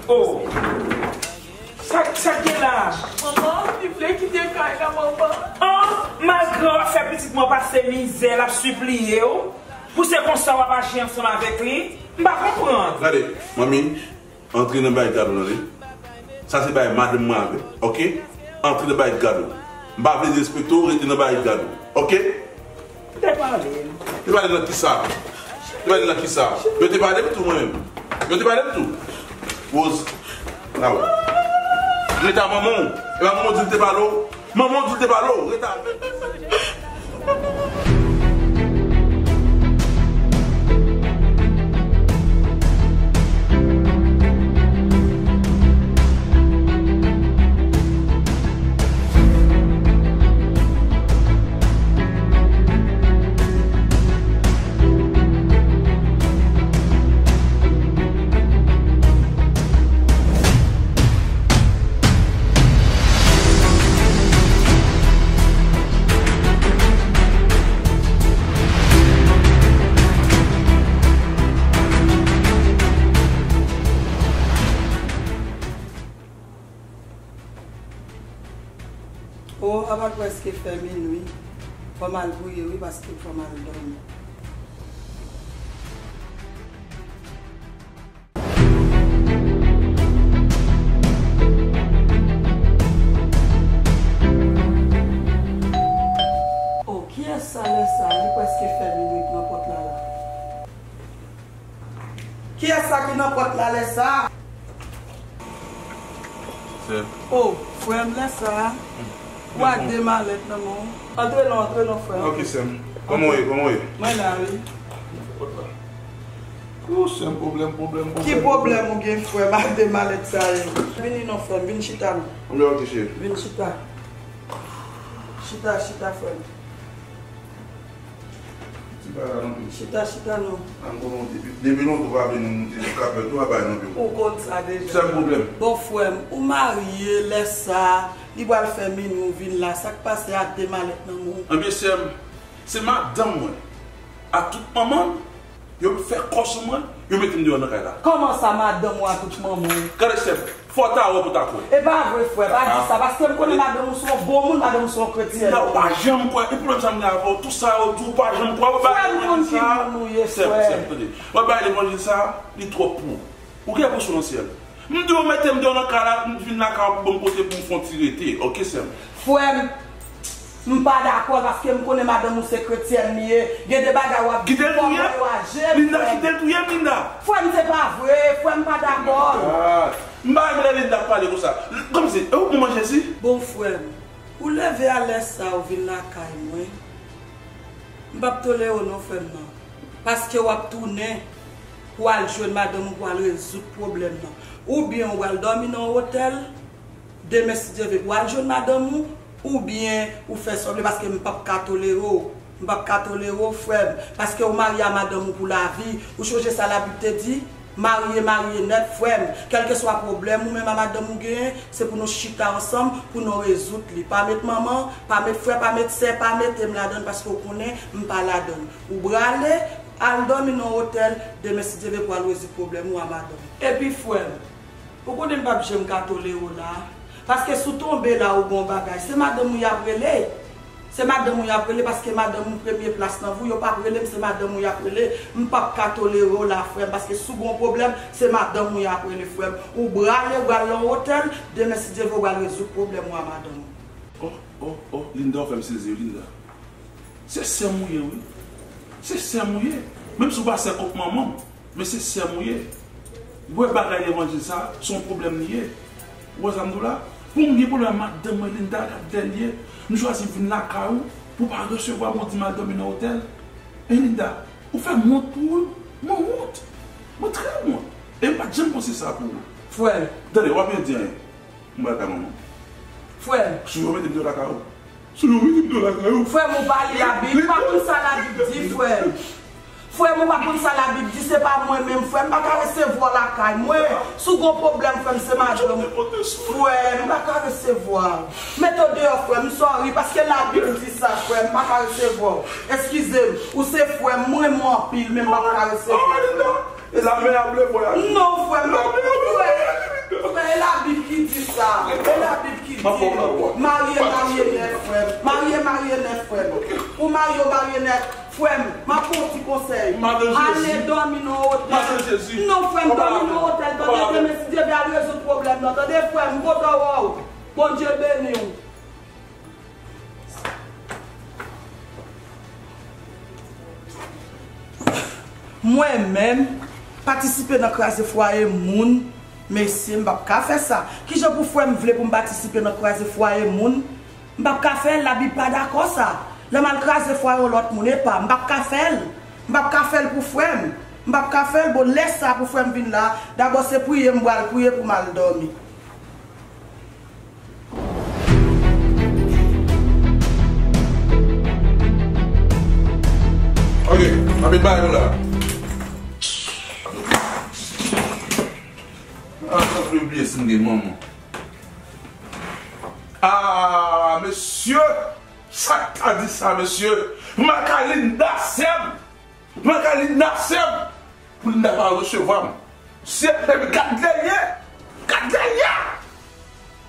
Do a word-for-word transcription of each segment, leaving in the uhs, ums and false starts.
Oh! Sa, sa k gen la? Manman, li vle kite kay la, manman. An, malgre w ap fè pitit mwen pase mizè, l ap sipliye w pou se konsa w ap aji ansanm avèk li? M pa konprann. Gade, manmi, antre nan bagay gado nan li. Sa se bagay madanm mwen avè, oke? Antre nan bagay gado. M pa vle derespekte w, rete nan bagay gado, oke? Te pale. Te pale nan kisa? Te pale nan kisa? Yo te pale m tou mwen menm. Yo te pale m tou. Rose, la wè. Rete a manman w. E pa manman w di l te pale w. Manman w di l te pale w. Rete a O, ap al prèske fè minui. Fò m al priye, wi, paske fò m al dòmi. O, kiyès sa lè sa? Li prèske fè minui nan pòt la, la. Kiyès sa ki nan pòt la lè sa? Sè. O, frè m lè sa. Ou ak de malèt nan men w. Antre non, antre non, frè m. Ok, sè m. Kòman w ye? Kòman w ye? Mwen la, wi. Ou sè m, pwoblèm, pwoblèm, pwoblèm. Ki pwoblèm ou gen, frè m, ak de malèt sa yo? Vini non, frè m, vin chita non. Anben, ok, cheri. Vin chita. Chita, chita, frè m. Ti bagay la non, pye. Chita, chita non. An konnen depi, depi lontan ou pa vini, moun te di kapèt ou pa bay non, pye. Ou konn sa deja. Sèl pwoblèm. Bon, frè m, ou marye lè sa, li pral fè minui ou vin la, sa k pase ak de malèt nan men w? Anben, sè m, se madanm mwen, ak tout manman l, yo fè kò sou mwen, yo mete m deyò nan kay la. Kòman sa, madanm ou a tout manman w? Gade, sè m, fò w ta wè pou w ta kwè. E pa vre, frè, pa di sa, paske m konnen madanm ou se yon bon moun, madanm ou se yon kretyèn. Linda, ou pa janm kwè, e pwoblèm sa m gen avè w, tout sa yo di w, ou pa janm kwè, ou bay lè mwen di sa. Sè m, sè m, tande. Ou bay lè mwen di sa, li twòp pou ou. Ou gen presyon nan syèl. M di w mete m deyò nan kay la, m vin lakay ou pou ban m kote pou m fè yon ti rete. Ok, sè m. Frè m, m pa dakò paske m konnen madanm ou se kretyèn li ye. Gen de bagay w ap di, kòman yo aje l, frè m. Kite l touye m, Linda, kite l touye m, Linda. Frè m, se pa vre. Frè m, pa dakò. Ah, m pa renmen lè Linda ap pale konsa. Kòmsi, e ou pran manje si? Bon, frè m, ou leve a lè sa, ou vin lakay mwen. M p ap tolere w non, frè m nan. Paske w ap tounen pou al jwenn madanm ou pou al rezoud pwoblèm nan. Oubyen ou pral dòmi nan yon otèl, demen si Dye vle pou al jwenn madanm ou, oubyen ou fè sa w vle paske m p ap ka tolere w. M p ap ka tolere w, frè m, paske ou marye a madanm ou pou lavi. Ou sonje sa Labib te di? Marye, marye nèt, frè m. Kèlkeswa pwoblèm ou menm a madanm ou genyen, se pou nou chita ansanm, pou nou rezoud li. Pa met manman, pa met frè, pa met sè, pa mete m ladan l, paske w konnen m pa ladan l. Ou prale, al dòmi nan otèl, demen si Dye vle pou al rezoud pwoblèm ou a madanm ou. Epi frè m, ou konnen m p ap janm ka tolere w la. Paske si w tonbe la ou gen yon bagay, se madanm ou y ap rele. Se madanm ou y ap rele paske madanm ou premye plas nan vi w, yo p ap rele m, se madanm ou y ap rele. M p ap ka tolere w la, frè m, paske si w gen yon pwoblèm, se madanm ou y ap rele, frè m. Ou prale, ou pral nan yon otèl, demen si Dye vle, ou pral rezoud pwoblèm ou a madanm ou. Oh, oh, oh, Linda, ou fè m sezi, wi, Linda. Se sè m ou ye, wi. Se sè m ou ye. Menm si w pa sè kot manman m, men se sè m ou ye. Ou wè bagay levanjil sa, se yon pwoblèm li ye. Ou wè sa m di w la? Pou m gen pwoblèm ak madanm mwen, Linda, gad lè l ye. M chwazi vin lakay ou pou w pa resevwa m, ou di m al dòmi nan otèl. E Linda, ou fè m wont pou ou. Mwen wont. Mwen trè wont. E m pa t janm panse sa pou ou. Frè. Tande, w ap byen di anyen. M pral lakay manman m. Frè m. Si yo mete m deyò lakay ou. Si yo mete m deyò lakay ou. Frè m, ou pa li Labib, ou pa konn sa Labib di, frè m. Frè m, ou pa konn sa Labib di, se pa mwen menm, frè m, m pa ka resevwa w lakay mwen. Si w gen yon pwoblèm, frè m, se madanm. Frè m, m pa ka resevwa w. Mete w deyò, frè m, sorry, paske Labib di sa, frè m, m pa ka resevwa w. Eskize m, ou se frè m, m renmen w anpil, men m pa ka resevwa w. E la men ap leve a. Non, frè m, non, frè. Frè, e Labib ki di sa. E Labib ki di, marye, marye nèf, frè m. Marye, marye nèf, frè m. Ou marye, w marye nèf. Frè m, m ap ba w ti konsèy. Ale dòmi nan yon otèl. Non, frè m, dòmi nan yon otèl, tande, demen, si Dye vle, al rezoud pwoblèm nan, tande, frè m, m kontan wè w. Bondye beni w. Mwen menm, patisipe nan kraze fwaye moun, mesye, m p ap ka fè sa. Kijan pou frè m vle pou m patisipe nan kraze fwaye moun? M p ap ka fè l, Labib pa dakò sa. Lè m al kraze fwaye yon lòt moun, epa, m p ap ka fè l. M p ap ka fè l pou frè m. M p ap ka fè l, bon, lè sa pou frè m vin la, dabò se priye m pral priye pou m al dòmi. Ok, anpil bagay la. Ah, sa vle bliye si m gen manman. Ah, mesye! Sa k ta di sa, mesye? Makalinda sè m! Mwen ka Linda sè m pou Linda pa resevwa m. Se epi gad lè ye, gad lè ye.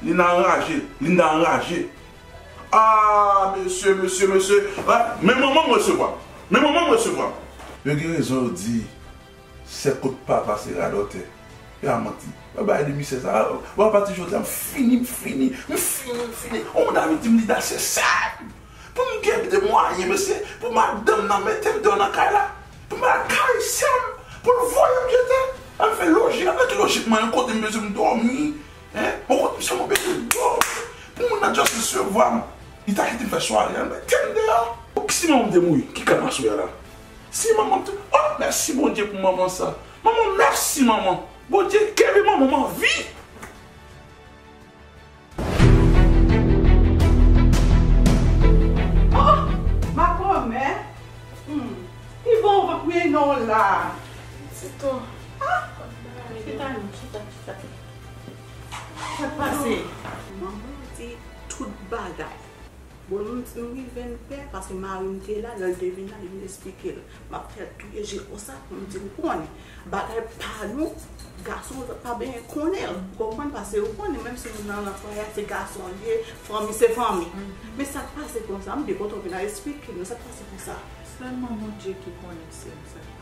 Linda anraje, Linda anraje. Ah, mesye, mesye, mesye. Ah, men manman m resevwa m. Men manman m resevwa m. Yo gen rezon, yo di sè kot papa se radòtè. E a manti. Yo bay de misye sa. Bon, apati jodi a, m fini, m fini, m fini, m fini. On moun a vin di m Linda se sè m. Pou m gen de mwayen, mesye, pou madanm nan mete m deyò nan kay la, pou m al kay sè m, pou l voye m jete, al fè lojik, nan ki lojik mwen, yon kote m bezwen m dòmi, en, yon kote m sèlman bezwen dòmi, pou moun nan just resevwa m, li ta kite m fè sware, al mete m deyò. Si manman m te mouri, ki ka m aswè a la? Si manman m te, oh, mèsi Bondye pou manman sa. Manman, mèsi manman. Bondye kenbe manman m an vi. Oh! Makomè! Hmm. Ki bon w ap reyini w la? Tito. Ah! Chita non, chita, chita. Sa k pase? Manman di tout bagay. Bon, m, m rive m pè, paske mari m te la, lè l te vin la, li vin esplike l. M ap fè l touye je konsa pou m di l konnen. Bagay pa nou, gason zòt pa benyen konnen l. Ou konprann? Paske ou konnen, menm si moun nan nan fwaye a, se gason l ye, fanmi se fanmi. Men sa k pase konsa, m byen kontan w vin al esplike nou sa k pase konsa. Sèlman Bondye ki konnen, sè m, sa k pase.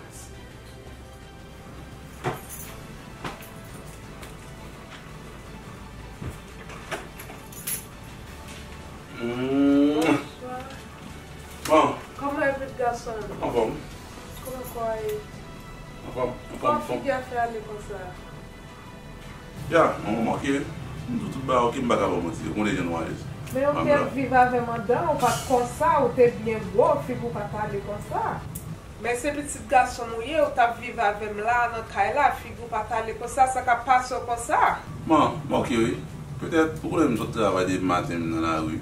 Hmm. Bonswa. Bon. Kòman e pitit gason m? Anfòm. Kòman kò a ye? Anfòm, anfòm, anfòm. Kòman figi a fè ale konsa? Ya, manman, ok. M di w tout bagay ok, m pa ka ba w manti. Ou konnen jan nou alèz. Men ou te viv avè m andan, ou pa t konsa, ou te byen gwo, figi w pa t ale konsa. Men se pitit gason m ou ye, ou t ap viv avè m la, nan kay la, figi w pa t ale konsa, sa k ap pase w konsa? Bon, m ok wi. Petèt, ou konnen m sot travay depi maten, m nan lari.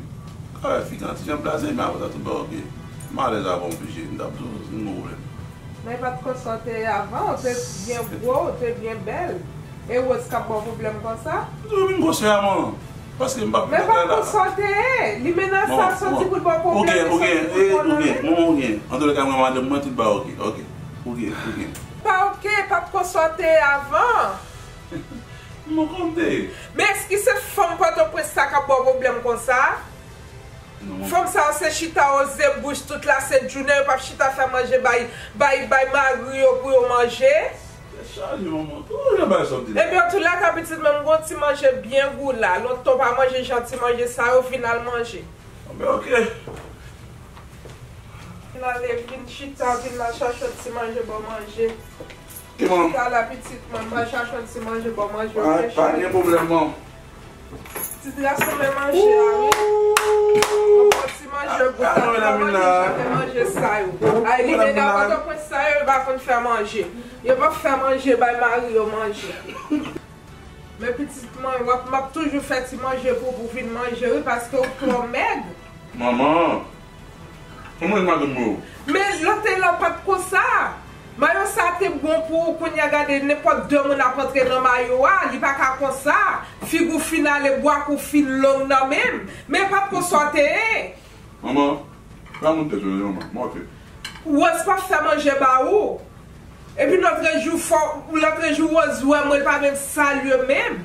Kay la figi an ti jan blaze, men apre sa tout bagay ok. M alèz avè w, m oblije, m t ap di w, m gon pwoblèm. Men pa t konsa w te ye avan, ou te byen gwo, ou te byen bèl. E Rose k ap ba w pwoblèm konsa? M di w vin gwosè a, man. Paske m p ap fè bagay la. Men pa konsa w te ye. Li menase ap soti pou l ba w pwoblèm, li soti pou l pran nan men. Ok, ok, manman, ok. Antouleka, mwen madanm mwen, tout bagay ok. Ok, ok, ok. Pa ok, pa t konsa w te ye avan. M konn te ye. Men èske se fanm Pòtoprens sa k ap ba w pwoblèm konsa? Non. Fanm sa yo se chita oze bouch tout lasent jounen, yo p ap chita fè manje bay, bay, bay mari yo pou yo manje. Tèt chaje, manman. Tout jan bagay sa w di la. Ebyen, antouleka, pitit mwen, m gon ti manje byen gou la. Lontan w pa manje jan ti manje sa yo, vin al manje. Anben, ok. Vin ale, vin chita, vin al chache yon ti manje ba w manje. Chita la, pitit mwen, m al chache yon ti manje ba w manje, ok, cheri? Pa gen pwoblèm, manman. Ti gason men manje a, wi. Yon bon ti manje gou, sa, manje sa yo. Ay, li vin nan Pòtoprens sa yo, yo pa konn fè manje. Yo p ap fè manje bay mari yo manje. Men pitit mwen, w ap, m ap toujou fè ti manje pou, pou vin manje, wi, paske w twò mèg. Manman, kòman madanm mwen? Men lòt la pa t konsa. Mayo sa te bon pou ou, kounye a gade nenpòt de moun ap antre nan mayo a, li pa ka konsa. Figi w fin ale, bwa kou fin long nan men m. Men pa t konsa w te ye. Manman, pa moun tèt yo, manman. Mwen, ok. Rose pa fè manje ba ou. Epi lòtrejou, fò, lòtrejou, Rose wè mwen, li pa menm salye menm.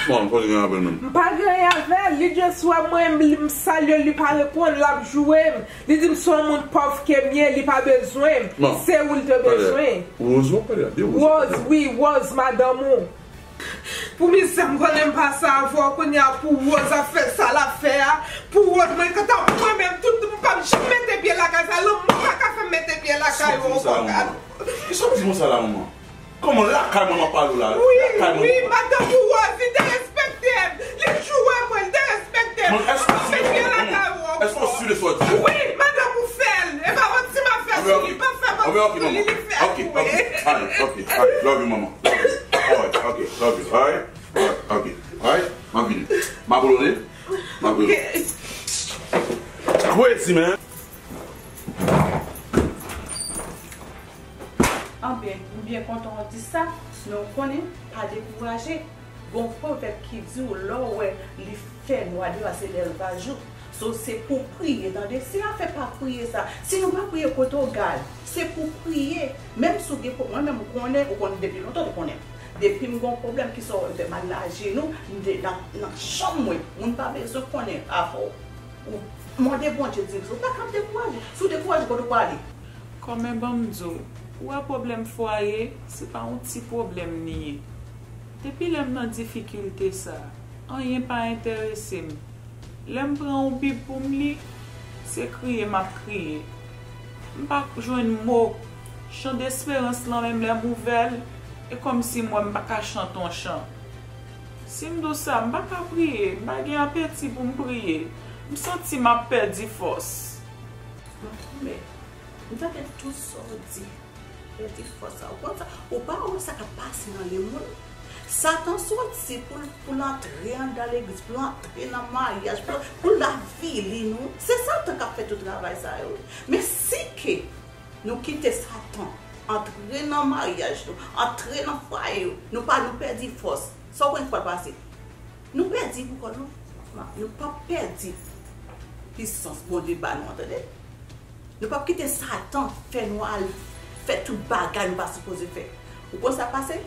Bon, kote gen avè l menm? M pa gen anyen avè l. Li just wè mwen, m, m salye l, li pa reponn, l ap joure m. Li di m se yon moun pòv ke m ye, li pa bezwen m. Bon. Se ou l te bezwen. Rose, w ap pale a, de Rose. Rose, wi, Rose, madanm ou. Pou mizè m konnen m pase avè w, kounye a pou Rose ap fè sa l ap fè a. Pou Rose, mwen kanta mwen menm, tout, m p ap janm mete pye lakay sa, lanmò pa ka fè m mete pye lakay ou ankò, gad. Kisa w di konsa la, manman? Kòman lakay manman pale w la? Wi, wi, madanm ou Rose, li derespekte m. Li joure mwen, li derespekte m. Mwen pa mete pye lakay ou ankò. Èske w si de sa w di? Wi, madanm ou fè l. E pa manti m ap fè sou li, m p ap fè manti sou li, li fè l pou mwen. Ok, ok, ok, ok, ok, ok, ok, love you, manman. Love you. Alright, ok, love you. Alright, alright, ok, alright, m ap vini. M ap abone. M ap abone. Crazy, man. Anben, m byen kontan w di sa, men w konnen, pa dekouraje. Gon pwovèb ki di w, lè w wè li fè nwa deyò a, se lè l va jou. So, se pou w priye, tande. Se afè pa priye sa. Si nou pa priye, kote w gad? Se pou w priye. Menm si w gen pwoblèm, mwen menm, ou konnen, ou konn depi lontan, ou konnen. Depi m gon pwoblèm, kisa w wè m fè? M al nan ajenou, m te nan, nan chanm mwen. Moun pa bezwen konnen afè w. Ou mande Bondye direksyon. Ou pa ka dekouraje. Si w dekouraje, kote w prale? Kòmè, ban m di w, ou wè pwoblèm fwaye, se pa yon ti pwoblèm li ye. Depi lè m nan difikilte sa, anyen pa enterese m. Lè m pran yon bib pou m li, se kriye m ap kriye. M pa jwenn mo. Chan desperans lan menm, lè m ouvè l, e kòmsi m wè m pa ka chante yon chan. Si m di w sa, m pa ka priye, m pa gen apeti pou m priye. M santi m ap pèdi fòs. Madanm, m tande tout sa w di. Pèdi fòs sa. Ou konn sa? Ou pa wè sa k ap pase nan lemonn? Satan soti pou l, pou l antre anndan legliz, pou l antre nan maryaj, pou l, pou l avili nou. Se Satan k ap fè tout travay sa yo. Men si ke nou kite Satan antre nan maryaj nou, antre nan fwaye yo, nou pa, nou pèdi fòs. Sa w konn k pral pase? Nou pèdi pou kò nou. Nou p ap pèdi pisans Bondye ba nou an, tande. Nou p ap kite Satan fè nou al fè tout bagay nou pa sipoze fè. Ou konn sa k pase?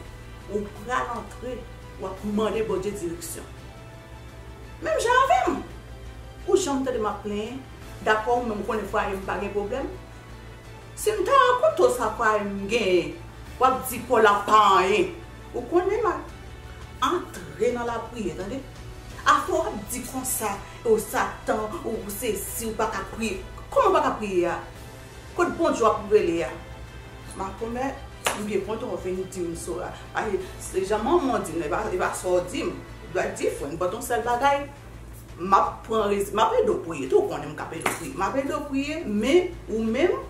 Ou pral antre, w ap mande Bondye direksyon. Menm jan avè m. Ou janm tande m ap plenyen? Dakò, ou menm ou konnen fwaye m pa gen pwoblèm. Si m ta rakonte w sa fwaye m genyen, w ap di Paula pa anyen. Ou konnen m ap antre nan lapriyè, tande. Afè w ap di konsa, ou Satan, ou sesi, ou pa ka priye. Kòman w pa ka priye a? Kot Bondye w ap rele a? Makomè, m byen kontan w vin di m sa. Paske se jan manman w di m nan, e pa, e pa sa w di m. Ou dwe di, frè m, pote yon sèl bagay. M ap pran rez-, m ap ede w priye tou, ou konnen m ka ede w priye. M ap ede w priye, men ou menm,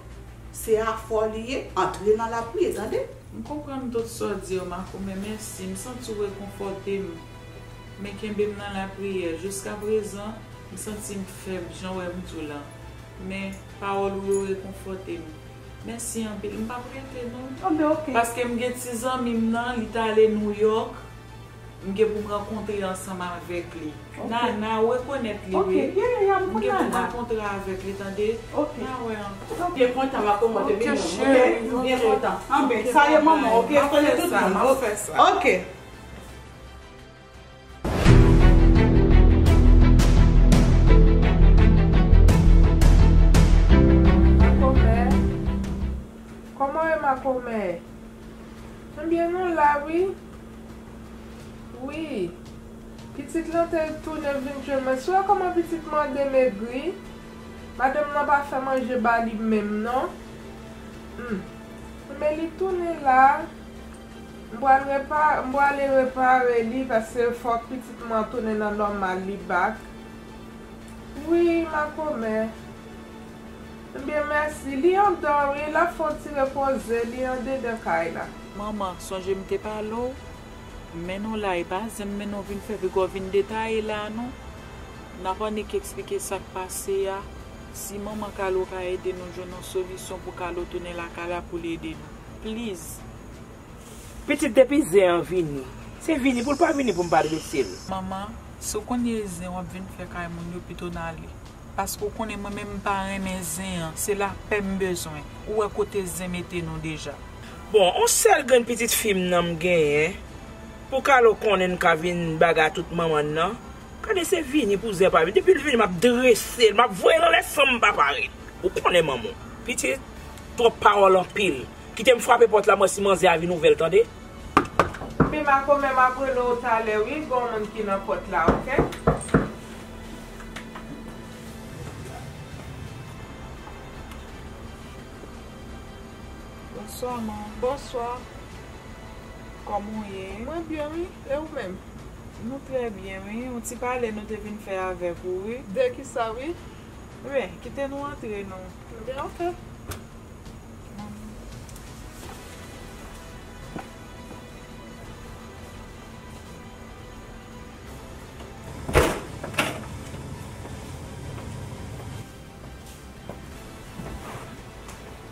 se afè w li ye, antre nan lapriyè, tande? M konprann tout sa w di yo, Makomè, mèsi. M santi w rekonfòte m. Men kenbe m nan lapriyè. Jiskaprezan, m santi m fèb, jan w wè m di w la. Men pawòl ou yo rekonfòte m. Mèsi anpil. M p ap rete, non. Anben, oke. Paske m gen ti zanmi m nan, li t ale Nouyòk. M gen pou m rankontre ansanm avèk li. Ok. Nana, ou rekonèt li, wi. Ok, yeah, yeah, yeah, m konn Nana. M gen pou m rankontre avèk li, tande? Ok. N a wè ankò. Ok, kontan, m ap kòmande vini, ok? M byen kontan. Anben, salye manman, ok? Salye tout moun. M ap fè sa. Ok. Makomè. Kòman w ye, Makomè? Ebyen, nou la, wi. Wi. Pitit lan te tounen vin jwenn mwen. Si w wè kòman pitit mwen demegri, madanm nan pa fè manje ba li menm, non. Hmm. Men li tounen la. M pral repa-, m prale repare li, paske fòk pitit mwen tounen nan nòmal li back. Wi, Makomè. Ebyen, mèsi. Li anndan, wi. L ap fè yon ti repoze. Li andedan kay la. Manman, sonje m te pale w? M mennen w la, e pa zen m mennen w vin fè, piga w vin detaye la, non. N ap annik eksplike sa k pase a. Si manman Kalo ka ede nou jwenn yon solisyon pou Kalo tounen lakay la pou l ede nou. Please. Pitit, depi zen an vini, se vini pou l pa vini pou m pa drese l. Manman, si w konn e zen w ap vin fè kay moun yo, pito n ale. Paske w konnen mwen menm m pa renmen zen an, se lapè m bezwen. Ou wè kote zen mete nou deja. Bon, on sèl grenn pitit fi m nan m genyen. Pou Kalo konnen n ka vin bagay tout manman n nan. Gade se vini pou zè pa vini. Depi l vini, m ap drese l, m ap voye l anlè san m pa parèt. Ou konnen manman w. Pitit, twòp pawòl anpil. Kite m frape pòt la, m wè si manzè a vin ouvè l, tande? Pima, kòmè m ap rele w talè, wi, gon moun ki nan pòt la, oke? Bonswa, man. Bonswa. Kòman w ye? Mwen byen, wi. E ou menm? Nou trè byen, wi. Yon ti pale nou te vin fè avèk ou, wi. De kisa, wi? Wi, kite nou antre, non. Ebyen, oke.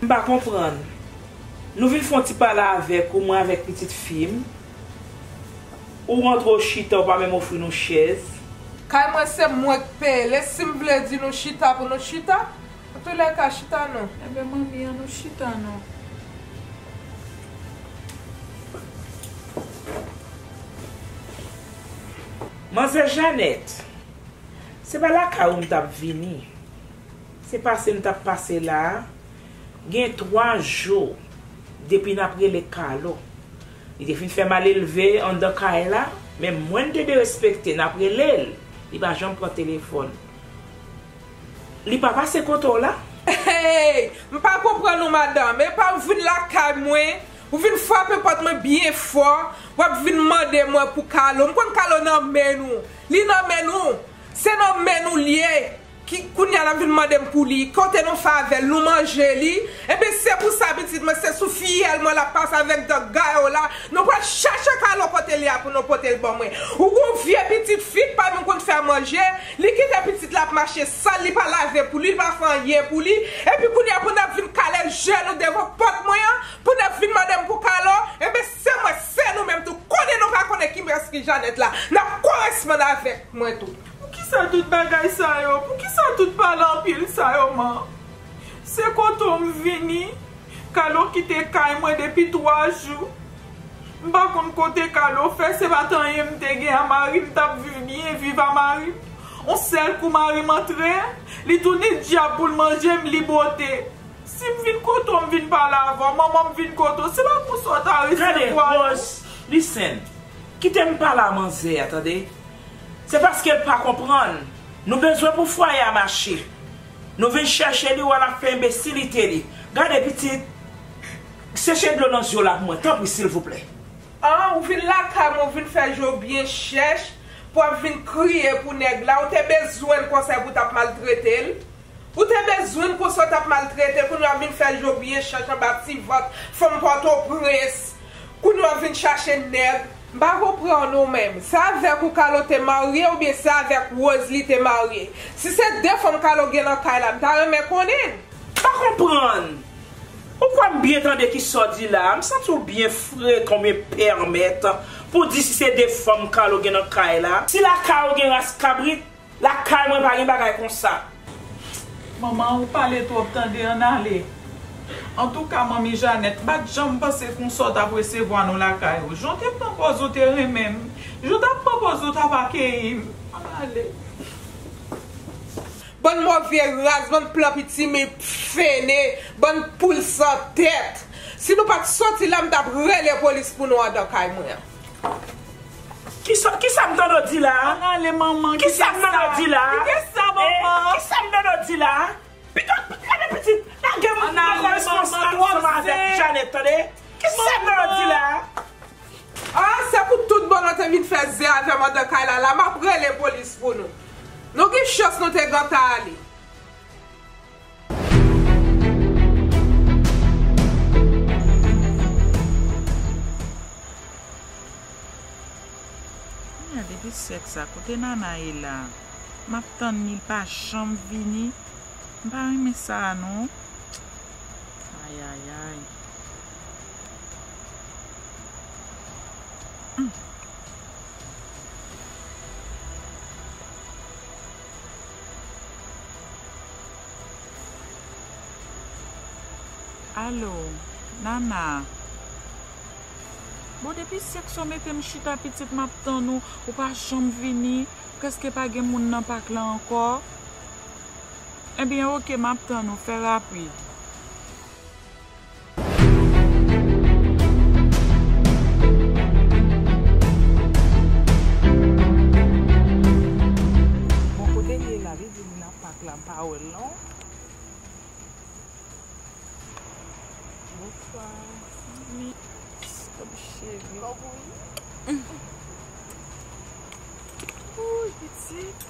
M pa konprann. Nou vin fè yon ti pale avèk ou, mwen avèk pitit fi m. Ou rantre, w chita, w pa menm ofri nou chèz. Kay mwen se mwen k peye l, e si m vle di nou chita pou nou chita? Antoulèka, chita non. Enben, manmi, ann nou chita non. Manzè Janèt, se pa lakay ou m t ap vini. Se pase m t ap pase la a. Gen twa jou depi n ap rele Kalo. Li te fin fè malelve anndan kay la, men mwen m te derespekte, n ap rele l, li pa janm pran telefòn. Li pa pase kote w la? Hey! M pa konprann ou, madanm. E pa ou vin lakay mwen, ou vin frape pòt mwen byen fò, w ap vin mande mwen pou Kalo. M konn Kalo nan men nou. Li nan men nou. Se nan men nou l ye. Ki, kounye a l ap vin mande m pou li. Kote nou fè avè l, nou manje li. Enben, se pou sa, pitit mwen, se sou fiyèl mwen l ap pase avèk dan gay ou la. Nou pral chache Kalo kote li a pou nou pote l ban mwen. Ou gon vye pitit fi k pa menm konn fè manje, li kite pitit la ap mache sal, li pa lave pou li, li pa fè anyen pou li. Epi kounye a pou n ap vin kale je nou devan pòt mwen an, pou n ap vin mande m pou Kalo. Enben, se mwen, se nou menm tou. Konnen nou pa konnen kiyès ki Janèt la. N ap koresponn avèk mwen tou. Poukisa tout bagay sa yo? Poukisa tout pale anpil sa yo, man? Se kote w m vini. Kalo kite kay mwen depi twa jou. M pa konn kote Kalo fè, se pa t anyen m te gen a mari m, m t ap viv byen, viv a mari m. On sèl kou mari m antre, li tounen dyab pou l manje m, li bote. Si m vin kote w, m vin pale avè w, manman m vin kote w, se pa konsa w ta resevwa nou. Gade, Rose, listen. Kite m pale a manzè a, tande. Se paske l pa konprann. Nou bezwen pou fwaye a mache. Nou vin chèche li, w al ap fè enbesilite li. Gade, pitit, seche dlo nan zye w la pou mwen, tanpri, silvouplè. Ah, ou vin lakay mwen, ou vin fè je w byen chèch, pou w ap vin kriye pou nèg la, ou te bezwen l konsa pou w t ap maltrete l. Ou te bezwen l konsa w t ap maltrete, kounye a w vin fè je w byen chèch anba ti vant fanm Pòtoprens. Kounye a w vin chache nèg. M pa konprann ou menm. Se avèk ou Kalo te marye oubyen se avèk Rose li te marye? Si se de fanm Kalo gen nan kay la, m ta renmen konnen. M pa konprann. Ou kwè m byen tande kisa w di la a? M santi w byen frekan oubyen pèmèt pou w di si se de fanm Kalo gen nan kay la. Si lakay ou gen ras kabrit, lakay mwen pa gen bagay konsa. Manman, ou pale twòp tande, ann ale. Antouka, manmi Janèt, m pa t janm panse konsa w t ap resevwa nou lakay ou. Jan w te pran pòz ou te renmen m, jan w t ap pran pòz ou t ap akeyi m. Ann ale. Bann move ras, bann planpitimi fene, bann poul san tèt. Si nou pa t soti la, m t ap rele polis pou nou anndan kay mwen an. Kisa, kisa m tande w di la a? Ann ale, manman. Kisa m tande w di la a? Kite sa, manman. Eh, kisa m tande w di la a? Pito, gade pitit, lage m pran responsab ansanm avèk Janèt, tande? Kisa m tande w di la a? Ah, se pou tout bon nou te vin fè zen avè m anndan kay la, la m ap rele polis pou nou. Nou gen chans nou te gentan ale. Kounye a depi sèk sa, kote Nana ye la? M ap tann li, l pa janm vini. M pa renmen sa a non. Ayayay. Hmm. Alo, Nana. Bon, depi senk sè w mete m chita pitit, m ap tann ou, ou pa janm vini, prèske pa gen moun nan pak la ankò. Ebyen, oke, m ap tann ou, fè rapid. Bon, kote l ye la? Li di li nan pak la, m pa wè l non. Bonswa. Mi. Kòm cheri. Kòm ou ye? Ouy, pitit.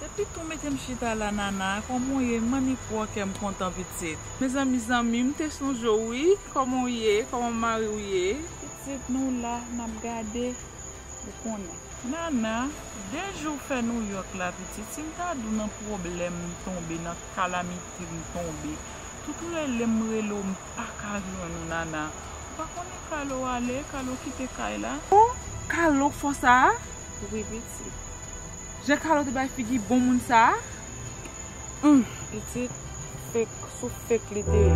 Depi tou mete m chita la, Nana, kòman w ye? M annik wè w, kè m kontan, pitit. Mezanmi, zanmi, m te sonje w, wi. Kòman w ye? Kòman mari w ye? Pitit, nou la, n ap gade. Ou konnen. Nana, de jou w fè Nouyòk la, pitit, si m ta di w nan pwoblèm m tonbe, nan kalamite m tonbe, tout rele m rele w, m pa ka jwenn ou, Nana. Ou pa konnen Kalo ale, Kalo kite kay la? Oh, Kalo fò sa a? Wi, pitit. Jan Kalo te bay figi bon moun sa a? Hum, pitit, fake, sou fake li te ye.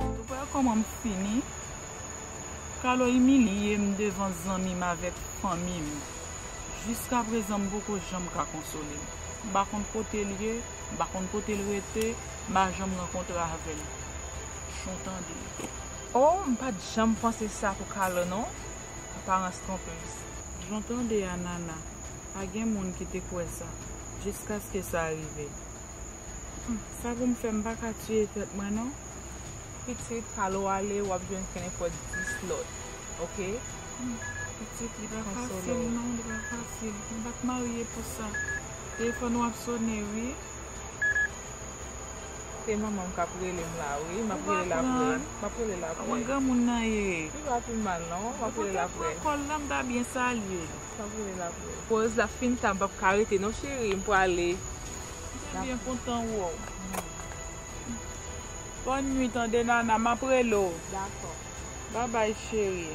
Ou wè kòman m fini? Kalo imilye m devan zanmi m avèk fanmi m. Jiskaprezan, m poko janm ka konsole l. M pa konn kote l ye, m pa konn kote l rete, m pa janm rankontre avè l. Jan w tande. Oh, m pa t janm panse sa pou Kalo non. Aparans twonpez. Jan w tande a, Nana, pa gen moun ki te kwè sa, jiskaske sa rive. Hmm, sa pou m fè, m pa ka tiye tèt mwen non. Pitit, Kalo ale, w ap jwenn kenenpòt dis lòt. Oke? Hmm, pitit, li pa fasil non, li pa fasil. M pa t marye pou sa. Telefòn w ap sonnen, wi. Se manman m k ap rele m la, wi. M ap rele l apre. M ap rele l apre. Ou pa pran. Kòman granmoun nan ye? Li pa pi mal, non. M ap rele l apre. Ou kontan pran kòl la, m ta byen salye l. M ap rele l apre. Pòz la fin ta, m p ap ka rete, non, cheri. M prale. M te byen kontan wè w. Bòn nwi, tande, Nana, m ap rele w. Dakò. Babay, cheri.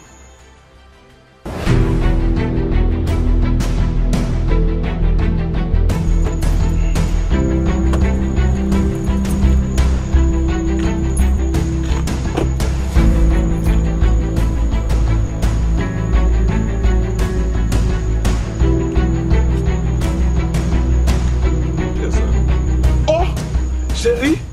Oh, cheri!